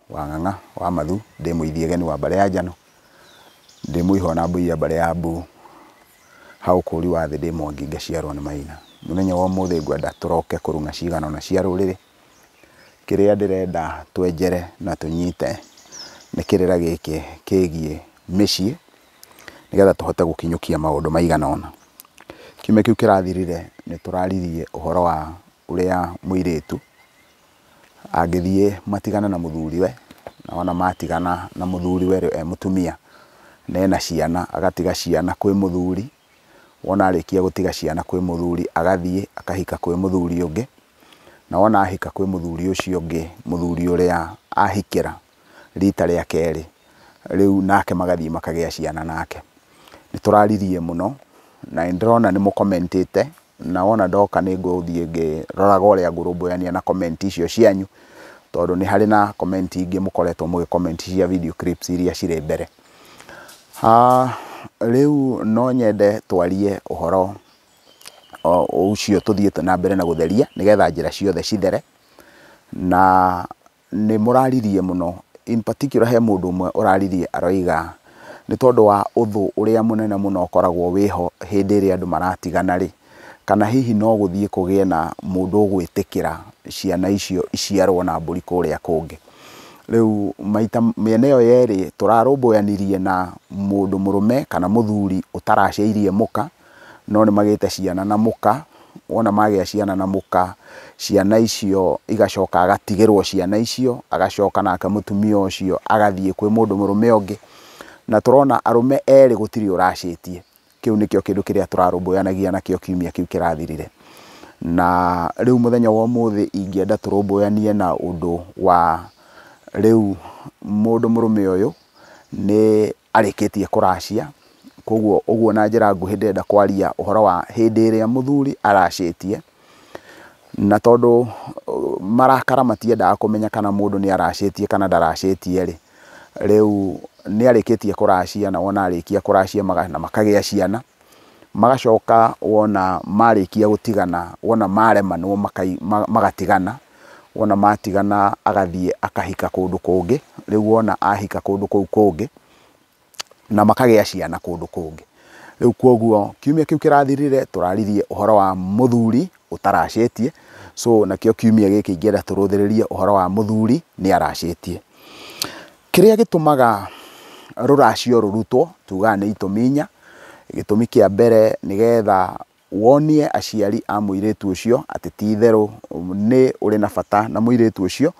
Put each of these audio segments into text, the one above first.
wa Ng'ang'a wa Mathu, ndĩ mũithiegeni wa mbarĩ ya Njano, ndĩ mũihwa na mbui ya mbarĩ ya Mbu, hau kũri wa thĩ ndĩ Mwangi ngaciarwo nĩ Maina. Mũthenya wa ũmũthĩ ngwenda tũroke kũrung'a cigana ũna cia rũrĩrĩ. Kĩrĩa ndĩrenda twenjere na tũnyite nĩ kĩrĩra gĩkĩ kĩgiĩ mĩciĩ, nĩgetha tũhote gũkinyũkia maũndũ maigana ũna. Kiumia kĩu kĩrathirire nĩ tũraririe ũhoro wa ũrĩa mũirĩtu angĩthiĩ matigane na mũthuriwe, na wona matigana na mũthuriwe rĩ, e mũtumia na ena ciana, agatiga ciana kwĩ mũthuri. Wona arĩkia gũtiga ciana kwĩ mũthuri, agathiĩ akahika kwĩ mũthuri ũngĩ, na wona ahika kwĩ mũthuri ũcio ũngĩ, mũthuri ũrĩa ahikĩra rita rĩa kerĩ, rĩu nake magathiĩ makagĩa ciana nake. Nĩ tũraririe mũno na nĩndĩrona nĩ mũkomentĩte, na wona ndoka nĩ ngũthiĩ ngĩroraga ũrĩa ngũrũmbũyania na comment icio cianyu, tondũ nĩ harĩ na comment ingĩ mũkoretwo mũgĩ comment cia video clips iria cirĩ mbere. Rĩu no nyende twarie ũhoro ũcio tũthiĩte na mbere na gũtheria nĩgetha njĩra ciothe cithere. Na nĩ mũraririe mũno, in particular he mũndũ ũmwe ũraririe aroiga nĩ tondũ wa ũthũ ũrĩa mũnene mũno ũkoragwo wĩho hĩndĩ ĩrĩa andũ maratigana rĩ, kana hihi no gũthiĩ kũgĩe na mũndũ ũgwĩtĩkĩra ciana icio iciarwo na mbũri kũrĩa kũngĩ. Rĩu maita mĩena ĩyo yerĩ tũrarũmbũyanirie na mũndũ mũrũme kana mũthuri ũtaracĩirie mũka, no nĩ magĩte ciana na mũka. Wona magĩa ciana na mũka, ciana icio igacoka agatigĩrwo ciana icio, agacoka nake mũtumia ũcio agathiĩ kwĩ mũndũ mũrũme ũngĩ. Na tũrona arũme erĩ gũtirĩ ũracĩtie. Kĩu nĩkĩo kĩndũ kĩrĩa tũrarũmbũyanagia nakĩo kiumia kĩu kĩrathirire. Na rĩu mũthenya wa ũmũthĩ ingĩenda tũrũmbũyanie na ũndũ wa rĩu mũndũ mũrũme ũyũ nĩ arĩkĩtie kũracia. Koguo ũguo na njĩra nguhĩ ndĩrenda kwaria ũhoro wa hĩndĩ ĩrĩa mũthuri aracĩtie, na tondũ marakara matiendaga kũmenya kana mũndũ nĩ aracĩtie kana ndaracĩtie rĩ, rĩu nĩ arĩkĩtie kũracia, na wona arĩkia kũracia na makagĩa ciana, magacoka wona marĩkia gũtigana, wona maremanwo magatigana, wona matigana agathiĩ akahika kũndũ kũngĩ. Rĩu wona ahika kũndũ kũu kũngĩ na makagĩa ciana kũndũ kũngĩ. Rĩu koguo kiumia kĩu kĩrathirire tũraririe ũhoro wa mũthuri ũtaracĩtie. So nakĩo kiumia gĩkĩ ingĩenda tũrũthĩrĩrie ũhoro wa mũthuri nĩ aracĩtie. Kĩrĩa gĩtũmaga rũracio rũrutwo tugaga nĩ itũmi inya. Gĩtũmi kĩa mbere nĩgetha wonie aciari a mũirĩtu ũcio atĩ ti itherũ nĩ ũrĩ na bata na mũirĩtu ũcio,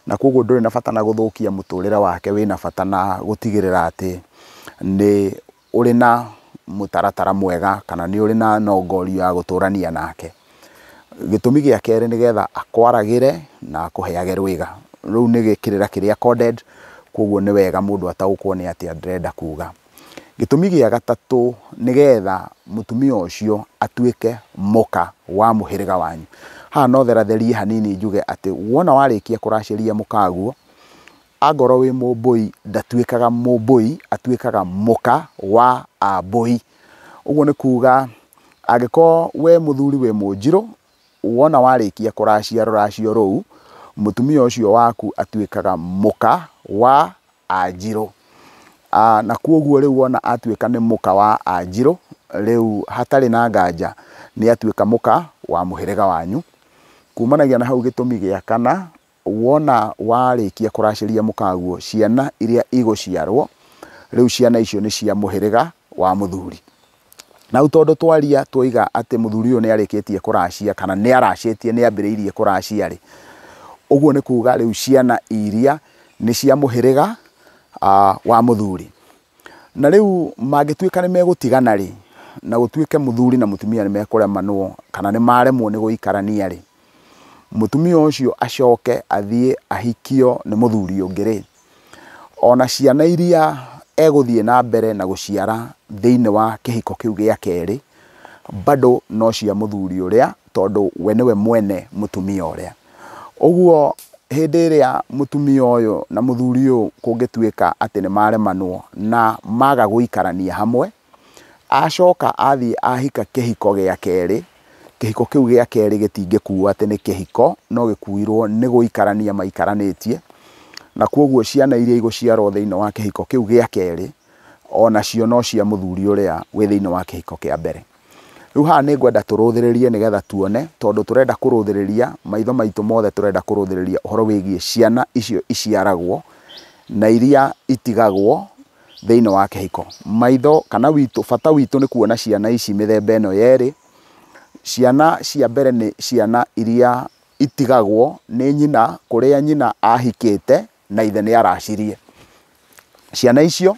na koguo ndũrĩ na bata na gũthũkia mũtũrĩre wake, wĩna bata na gũtigĩrĩra atĩ nĩ ũrĩ na mũtaratara mwega kana nĩ ũrĩ na nongorio ya gũtũrania nake. Gĩtũmi gĩa kerĩ nĩgetha akwaragĩre na akũheage rwĩga. Rũu nĩ kĩrĩra kĩrĩa coded, koguo nĩ wega mũndũ ataũkwo nĩ atĩa ndĩrenda kuga. Gĩtũmi gĩa gatatũ nĩgetha mũtumia ũcio atuĩke mũka wa mũhĩrĩga wanyu. Haha no theratherie hanini njuge atĩ wona warĩkia kũracĩria mũkaguo, angorwo wĩ mũmbũi ndatuĩkaga mũmbũi, atuĩkaga mũka wa ambũi. Ũguo nĩ kuga angĩkorwo we mũthuri wĩ mũnjirũ, wona warĩkia kũracia rũracio rũu, mũtumia ũcio waku atuĩkaga mũka wa anjirũ. Na koguo rĩu wona atuĩka nĩ mũka wa anjirũ, rĩu hatarĩ na nganja nĩ atuĩka mũka wa mũhĩrĩga wanyu. Kumanagia na hau gĩtũmi gĩa kana, wona warĩkia kũracĩria mũkaguo, ciana iria igũciarwo rĩu ciana icio nĩ cia mũhĩrĩga wa mũthuri. Na rĩu tondũ twaria twoiga atĩ mũthuri ũyũ nĩ arĩkĩtie kũracia kana nĩ aracĩtie, nĩ ambĩrĩirie kũracia rĩ, ũguo nĩ kuga rĩu ciana iria nĩ cia mũhĩrĩga wa mũthuri. Na rĩu mangĩtuĩka nĩ megũtigana rĩ, na gũtuĩke mũthuri na mũtumia nĩ mekũremanwo kana nĩ maremwo nĩ gũikarania rĩ, mũtumia ũcio acoke athiĩ ahikio nĩ mũthuri ũngĩ rĩ, ona ciana iria egũthiĩ na mbere na gũciara thĩinĩ wa kĩhiko kĩu gĩa kerĩ bado no cia mũthuri ũrĩa, tondũ we nĩwe mwene mũtumia ũrĩa. Ũguo hĩndĩ ĩrĩa mũtumia ũyũ na mũthuri ũyũ kũngĩtuĩka atĩ nĩ maremanwo na maga gũikarania hamwe, acoka athiĩ ahika kĩhiko gĩa kerĩ, kĩhiko kĩu gĩa kerĩ gĩtingĩkuo atĩ nĩ kĩhiko, no gĩkuirwo nĩ gũikarania maikaranĩtie. Na kwoguo ciana iria igũciarwo thĩinĩ wa kĩhiko kĩu gĩa kerĩ onacio no cia mũthuri ũrĩa wĩ thĩinĩ wa kĩhiko kĩa mbere. Rĩu haha nĩ ngwenda tũrũthĩrĩrie nĩgetha tuone, tondũ tũrenda kũrũthĩrĩria maitho maitũ mothe, tũrenda kũrũthĩrĩria ũhoro wĩgiĩ ciana icio iciaragwo na iria itigagwo thĩinĩ wa kĩhiko. Maitho kana witũ, bata witũ nĩ kuona ciana ici mĩthemba ĩno yerĩ. Ciana cia mbere nĩ ciana iria itigagwo nĩ nyina kũrĩa nyina ahikĩte na ithe nĩ aracirie. Ciana icio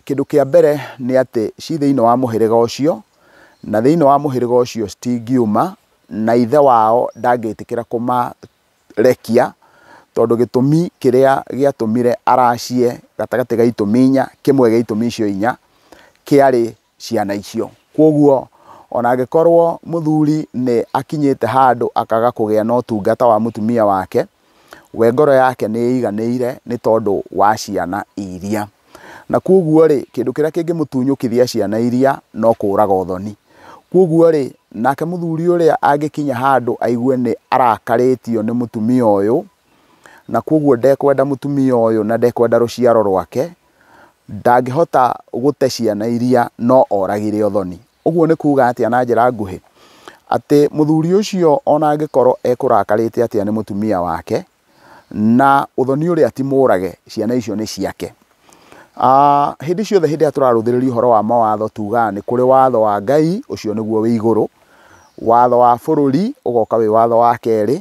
kĩndũ kĩa mbere nĩ atĩ ci thĩinĩ wa mũhĩrĩga ũcio, na thĩinĩ wa mũhĩrĩga ũcio citingiuma, na ithe wao ndangĩtĩkĩra kũmarekia, tondũ gĩtũmi kĩrĩa gĩatũmire aracie gatagatĩ ga itũmi inya, kĩmwe gĩa itũmi icio inya kĩarĩ ciana icio. Kwoguo ona angĩkorwo mũthuri nĩ akinyĩte handũ akaga kũgĩa na ũtungata wa mũtumia wake, we ngoro yake nĩ ĩiganĩire nĩ tondũ wa ciana iria. Na kwoguo rĩ, kĩndũ kĩrĩa kĩngĩmũtunyũkithia ciana iria no kũraga ũthoni. Kwoguo rĩ, nake mũthuri ũrĩa angĩkinya handũ aigue nĩ arakarĩtio nĩ mũtumia ũyũ, na kwoguo ndekwenda mũtumia ũyũ na ndekwenda rũciaro rwake, ndangĩhota gũte ciana iria no oragire ũthoni. Ũguo nĩ kuga atĩa na njĩra nguhĩ? Atĩ mũthuri ũcio ona angĩkorwo ekũrakarĩte atĩa nĩ mũtumia wake, na ũthoni ũrĩa ti mũrage, ciana icio nĩ ciake. Hĩndĩ ciothe hĩndĩ ĩrĩa tũrarũthĩrĩria ũhoro wa mawatho tugaga nĩ kũrĩ watho wa Ngai, ũcio nĩguo wĩ igũrũ, watho wa bũrũri ũgoka wĩ watho wa kerĩ,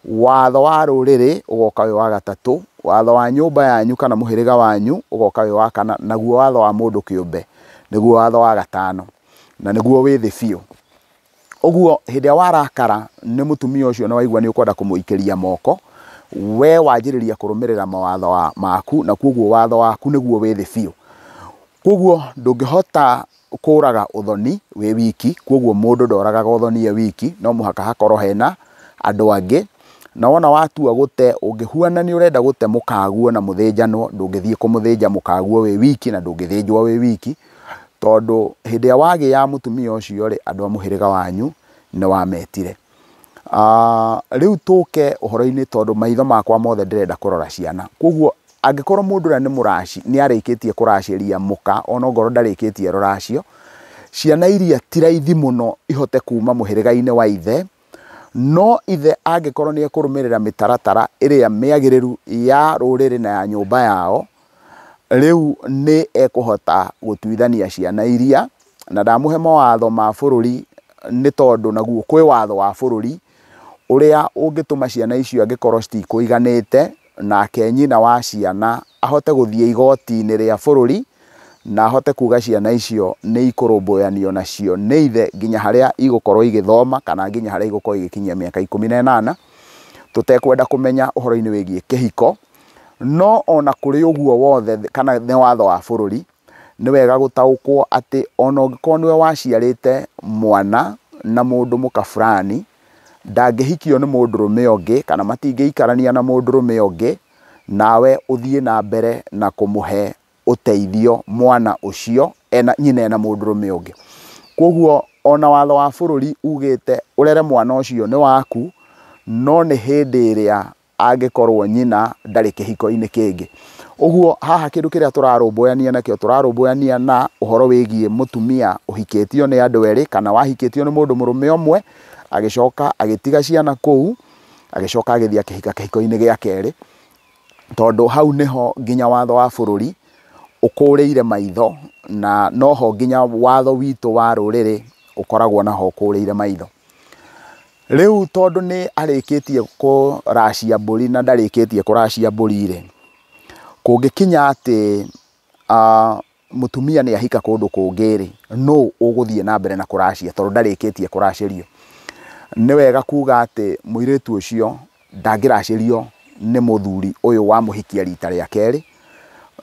watho wa rũrĩrĩ ũgoka wĩ wa gatatũ, watho wa nyũmba yanyu kana mũhĩrĩga wanyu ũgoka wĩ wa kana, naguo watho wa mũndũ kĩũmbe nĩguo watho wa gatano, na nĩguo wĩ thĩ biũ. Ũguo hĩndĩ ĩrĩa warakara nĩ mũtumia ũcio na waigua nĩ ũkwenda kũmũikĩria moko, we wanjĩrĩria kũrũmĩrĩra mawatho maku, na kwoguo watho waku nĩguo wĩ thĩ biũ. Kwoguo ndũngĩhota kũraga ũthoni wĩ wiki, kwoguo mũndũ ndoragaga ũthoni e wiki, no mũhaka hakorwo hena andũ angĩ. Na wona watua gũte, ũngĩhuana nĩ ũrenda gũte mũkaguo na mũthĩnjanwo, ndũngĩthiĩ kũmũthĩnja mũkaguo wĩ wiki na ndũngĩthĩnjwo wĩ wiki, tondũ hĩndĩ ĩrĩa wagĩa mũtumia ũcio rĩ, andũ a mũhĩrĩga wanyu nĩ wametire. Rĩu tũke ũhoro-inĩ, tondũ maitho makwa mothe ndĩrenda kũrora ciana. Kwoguo angĩkorwo mũndũ ũrĩa nĩ mũraci, nĩ arĩkĩtie kũracĩria mũka, ona ongorwo ndarĩkĩtie rũracio, ciana iria ti raithi mũno ihote kuma mũhĩrĩga-inĩ wa ithe, no ithe angĩkorwo nĩ ekũrũmĩrĩra mĩtaratara ĩrĩa mĩagĩrĩru ya rũrĩrĩ na ya nyũmba yao, rĩu nĩ ekũhota gũtuithania ciana iria. Na ndamũhe mawatho ma bũrũri nĩ tondũ naguo kwĩ watho wa bũrũri ũrĩa ũngĩtũma ciana icio angĩkorwo citikũiganĩte, nake nyina wa ciana ahote gũthiĩ igoti-inĩ rĩa bũrũri na ahote kuga ciana icio nĩ ikũrũmbũyanio nacio nĩ ithe nginya harĩa igũkorwo igĩthoma kana nginya harĩa igũkorwo igĩkinyia mĩaka 18, tũtekwenda kũmenya ũhoro-inĩ wĩgiĩ kĩhiko. No ona kũrĩ ũguo wothe, kana nĩ watho wa bũrũri, nĩ wega gũtaũkwo atĩ ona ũngĩkorwo nĩwe waciarĩte mwana na mũndũ mũka fulani, ndangĩhikio nĩ mũndũrũme ũngĩ kana matingĩikarania na mũndũrũme ũngĩ, nawe ũthiĩ na mbere na kũmũhe ũteithio mwana ũcio ena nyina ena mũndũrũme ũngĩ. Kwoguo ona watho wa bũrũri ugĩte ũrere mwana ũcio nĩ waku, no nĩ hĩndĩ ĩrĩa angĩkorwo nyina ndarĩ kĩhiko-inĩ kĩngĩ. Ũguo haha kĩndũ kĩrĩa tũrarũmbũyania nakĩo, tũrarũmbũyania na ũhoro wĩgiĩ mũtumia ũhikĩtio nĩ andũ erĩ kana wahikĩtio nĩ mũndũ mũrũme ũmwe, agĩcoka agĩtiga ciana kũu, agĩcoka agĩthiĩ akĩhika kĩhiko-inĩ gĩa kerĩ, tondũ hau nĩho nginya watho wa bũrũri ũkũrĩire maitho, na noho nginya watho witũ wa rũrĩrĩ ũkoragwo naho ũkũrĩire maitho. Rĩu tondũ nĩ arĩkĩtie kũracia mbũri na ndarĩkĩtie kũracia mbũri rĩ, kũngĩkinya atĩ mũtumia nĩ ahika kũndũ kũngĩ rĩ, nũ ũgũthiĩ na mbere na kũracia tondũ ndarĩkĩtie kũracĩrio? Nĩ wega kuga atĩ mũirĩtu ũcio ndangĩracĩrio nĩ mũthuri ũyũ wamũhikia rita rĩa kerĩ,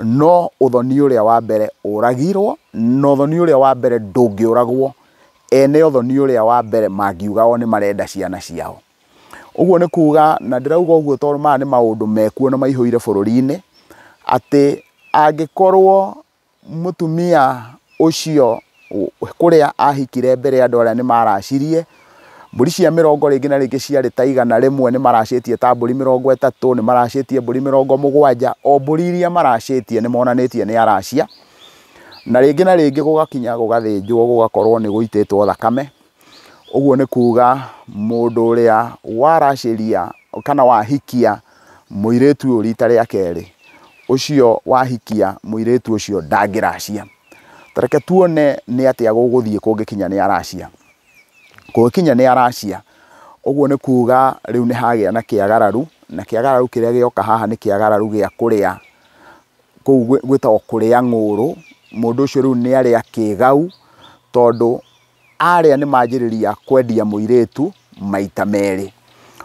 no ũthoni ũrĩa wa mbere ũragirwo, na ũthoni ũrĩa wa mbere ndũngĩũragwo. Ene ũthoni ũrĩa wa mbere mangiuga o nĩ marenda ciana ciao. Ũguo nĩ kuga, na ndĩrauga ũguo tondũ maya nĩ maũndũ mekuo na maihũire bũrũri-inĩ, atĩ angĩkorwo mũtumia ũcio kũrĩa ahikire mbere andũ arĩa nĩ maracirie, Mbũri cia mĩrongo rĩngĩ na rĩngĩ ciarĩ ta 100, nĩ maracĩtie ta mbũri 30, nĩ maracĩtie mbũri 70. O mbũri iria maracĩtie nĩ monanĩtie nĩ aracia. Na rĩngĩ na rĩngĩ gũgakinya gũgathĩnjwo, gũgakorwo nĩ gũitĩtwo thakame. Ũguo nĩ kuga mũndũ ũrĩa waracĩria kana wahikia mũirĩtu ũyũ rita rĩa kerĩ, ũcio wahikia mũirĩtu ũcio ndangĩracia. Ta reke tuone nĩ atĩa gũgũthiĩ kũngĩkinya nĩ aracia. Kũngĩkinya nĩ aracia, ũguo nĩ kuga rĩu nĩ hagĩa na kĩagararu, na kĩagararu kĩrĩa gĩoka haha nĩ kĩagararu gĩa kũrĩa, kũu gwĩtagwo kũrĩa ng'ũrũ. Mũndũ ũcio rĩu nĩ arĩa kĩgau, tondũ arĩa nĩ manjĩrĩria kwendia mũirĩtu maita merĩ.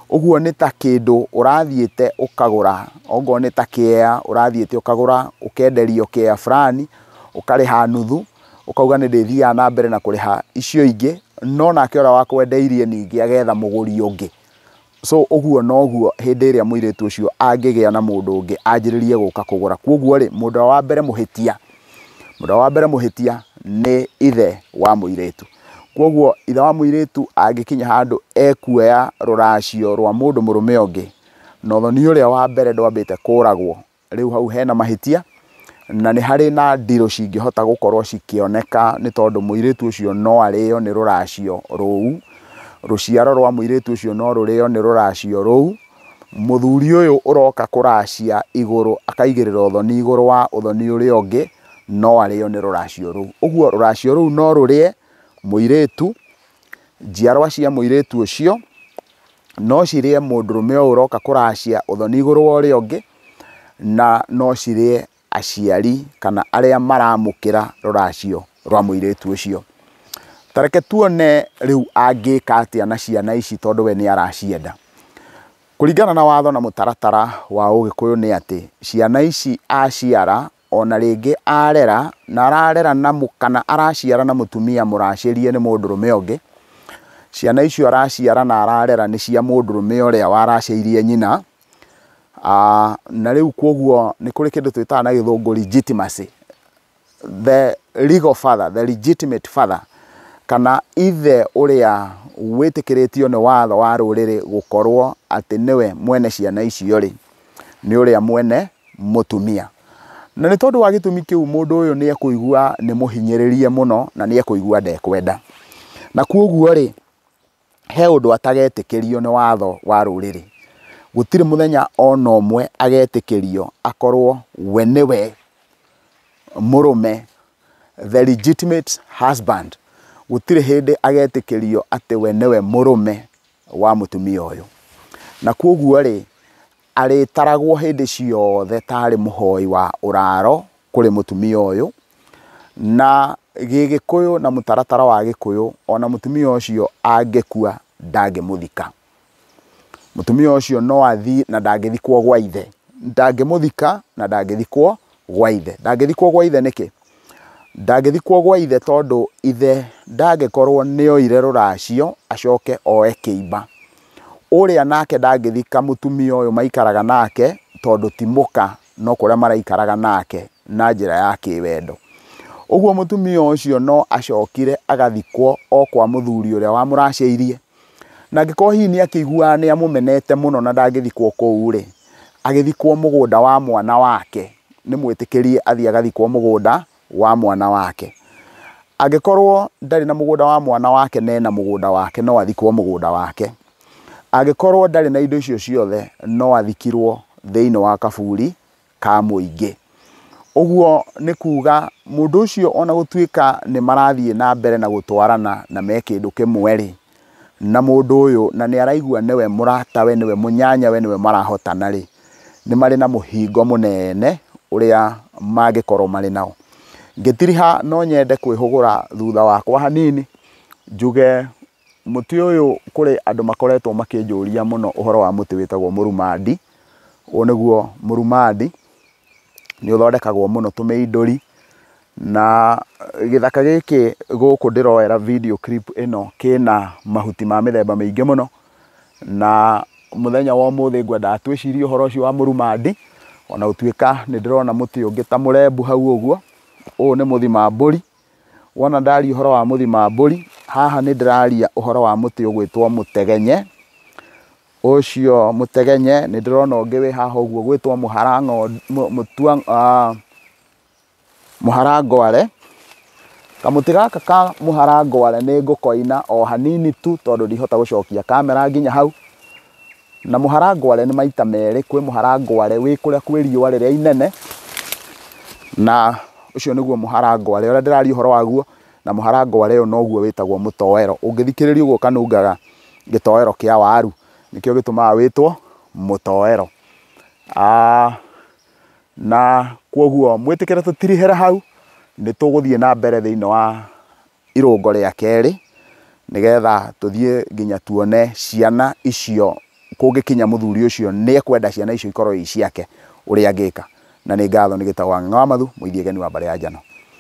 Ũguo nĩ ta kĩndũ ũrathiĩte ũkagũra, ongorwo nĩ ta kĩea ũrathiĩte ũkagũra, ũkenderio kĩea fulani, ũkarĩha nuthu, ũkauga nĩ ndĩthiaga na mbere na kũrĩha icio ingĩ, no nake ũrĩa wakwendeirie ningĩ agetha mũgũri ũngĩ. So ũguo noguo hĩndĩ ĩrĩa mũirĩtu ũcio angĩgĩa na mũndũ ũngĩ anjĩrĩrie gũka kũgũra. Koguo rĩ, mũndũ ũrĩa wa mbere mũhĩtia, mũndũ ũrĩa wa mbere mũhĩtia nĩ ithe wa mũirĩtu. Koguo ithe wa mũirĩtu angĩkinya handũ ekuoya rũracio rwa mũndũ mũrũme ũngĩ, na ũthoni ũrĩa wa mbere ndwambĩte kũragwo, rĩu hau hena mahĩtia, na nĩ harĩ na ndirũ cingĩhota gũkorwo cikĩoneka, nĩ tondũ mũirĩtu ũcio no arĩo nĩ rũracio rũu, rũciaro rwa mũirĩtu ũcio no rũrĩo nĩ rũracio rũu. Mũthuri ũyũ ũroka kũracia igũrũ akaigĩrĩra ũthoni igũrũ wa ũthoni ũrĩa ũngĩ, no arĩo nĩ rũracio rũu. Ũguo rũracio rũu no rũrĩe mũirĩtu, njiarwa cia mũirĩtu ũcio no cirĩe mũndũrũme ũyũ ũroka kũracia ũthoni igũrũ wa ũrĩa ũngĩ, na no cirĩe aciari kana arĩa maramũkĩra rũracio rwa mũirĩtu ũcio. Ta reke tuone rĩu angĩka atĩa na ciana ici, tondũ we nĩ aracienda. Kũringana na watho na mũtaratara wa Ũgĩkũyũ nĩ atĩ ciana ici aciara, ona rĩngĩ arera, na ararera na kana araciara na mũtumia mũracĩrie nĩ mũndũrũme ũngĩ, ciana icio araciara na ararera nĩ cia mũndũrũme ũrĩa waracĩirie nyina. Na rĩu koguo nĩ kũrĩ kĩndũ twĩtaga na gĩthũngũ legitimacy, the legal father, the legitimate father, kana ithe ũrĩa wĩtĩkĩrĩtio nĩ watho wa rũrĩrĩ gũkorwo atĩ nĩwe mwene ciana icio rĩ, nĩ ũrĩa mwene mũtumia. Na nĩ tondũ wa gĩtũmi kĩu mũndũ ũyũ nĩ ekũigua nĩ mũhinyĩrĩrie mũno, na nĩ ekũigua ndekwenda. Na koguo rĩ, he ũndũ atagetĩkĩrio nĩ watho wa rũrĩrĩ. Gũtirĩ mũthenya ona ũmwe agetĩkĩrio akorwo we nĩwe mũrũme, the legitimate husband. Gũtirĩ hĩndĩ agetĩkĩrio atĩ we nĩwe mũrũme wa mũtumia ũyũ. Na koguo rĩ, arĩtaragwo hĩndĩ ciothe tarĩ mũhoi wa ũraro kũrĩ mũtumia ũyũ. Na gĩgĩkũyũ na mũtaratara wa Gĩkũyũ, ona mũtumia ũcio angĩkua ndangĩmũthika. Mũtumia ũcio no athiĩ na ndangĩthikwo gwa ithe. Ndangĩmũthika na ndangĩthikwo gwa ithe. Ndangĩthikwo gwa ithe nĩkĩ? Ndangĩthikwo gwa ithe tondũ ithe ndangĩkorwo nĩoire rũracio acoke oe kĩimba. Ũrĩa nake ndangĩthika mũtumia ũyũ maikaraga nake tondũ ti mũka, no kũrĩa maraikaraga nake na njĩra ya kĩwendo. Ũguo mũtumia ũcio no acokire agathikwo o kwa mũthuri ũrĩa wamũracĩirie. Na angĩkorwo hihi nĩ akĩiguaga nĩ amũmenete mũno na ndangĩthikwo kũu rĩ, agĩthikwo mũgũnda wa mwana wake, nĩ mwĩtĩkĩrie athiĩ agathikwo mũgũnda wa mwana wake. Angĩkorwo ndarĩ na mũgũnda wa mwana wake na ena mũgũnda wake, no athikwo mũgũnda wake. Angĩkorwo ndarĩ na indo icio ciothe, no athikirwo thĩinĩ wa kaburi ka mũingĩ. Ũguo nĩ kuga mũndũ ũcio ona gũtuĩka nĩ marathiĩ na mbere na gũtwarana na me kĩndũ kĩmwe rĩ, na mũndũ ũyũ na nĩ araigua nĩwe mũratawe, nĩwe mũnyanyawe, nĩwe marahotana rĩ, nĩ marĩ na mũhingo mũnene ũrĩa mangĩkorwo marĩ nao. Ngĩtiriha no nyende kwĩhũgũra thutha wakwa hanini, njuge mũtĩ ũyũ kũrĩ andũ makoretwo makĩnjũria mũno ũhoro wa mũtĩ wĩtagwo mũrumandi. Ũyũ nĩguo mũrumandi, nĩ ũthondekagwo mũno tũmĩindũri, na gĩthaka gĩkĩ gũkũ ndĩroera video clip ĩno kĩna mahuti ma mĩthemba mĩingĩ mũno, na mũthenya wa ũmũthĩ ngwendaga twĩcirie ũhoro ũcio wa mũrumandi, ona gũtuĩka nĩ ndĩrona mũtĩ ũngĩ ta mũrembu hau ũguo. Ũyũ nĩ mũthima mbũri, Wona ndaria ũhoro wa mũthima mbũri, haha nĩ ndĩraria ũhoro wa mũtĩ ũgwĩtwo mũtegenye. Ũcio mũtegenye nĩ ndĩrona ũngĩ wĩ haha ũguo ũgwĩtwo mũharangware. Kamũtĩ gaka ka mũharangware nĩ ngũkoina o hanini tu tondũ ndihota gũcokia kamera nginya hau. Na mũharangware nĩ maita merĩ, kwĩ mũharangware wĩ kũrĩa kwĩ riũa rĩrĩa inene, na ũcio nĩguo mũharangware ũrĩa ndĩraria ũhoro waguo. Na mũharangware ũyũ noguo wĩtagwo mũtoero. Ũngĩthikĩrĩria ũguo kanungaga gĩtoero kĩa waru, nĩkĩo gĩtũmaga wĩtwo mũtoero. Na kwoguo mwĩtĩkĩre tũtirihĩre hau, nĩ tũgũthiĩ na mbere thĩinĩ wa irũngo rĩa kerĩ, nĩgetha tũthiĩ nginya tuone ciana icio, kũngĩkinya mũthuri ũcio nĩ ekwenda ciana icio ikorwo i ciake, ũrĩa angĩka. Na nĩ ngatho nĩ gĩtagwo Wang'ang'a wa Mathu, mũithiĩ geni wa mbarĩ ya Njano.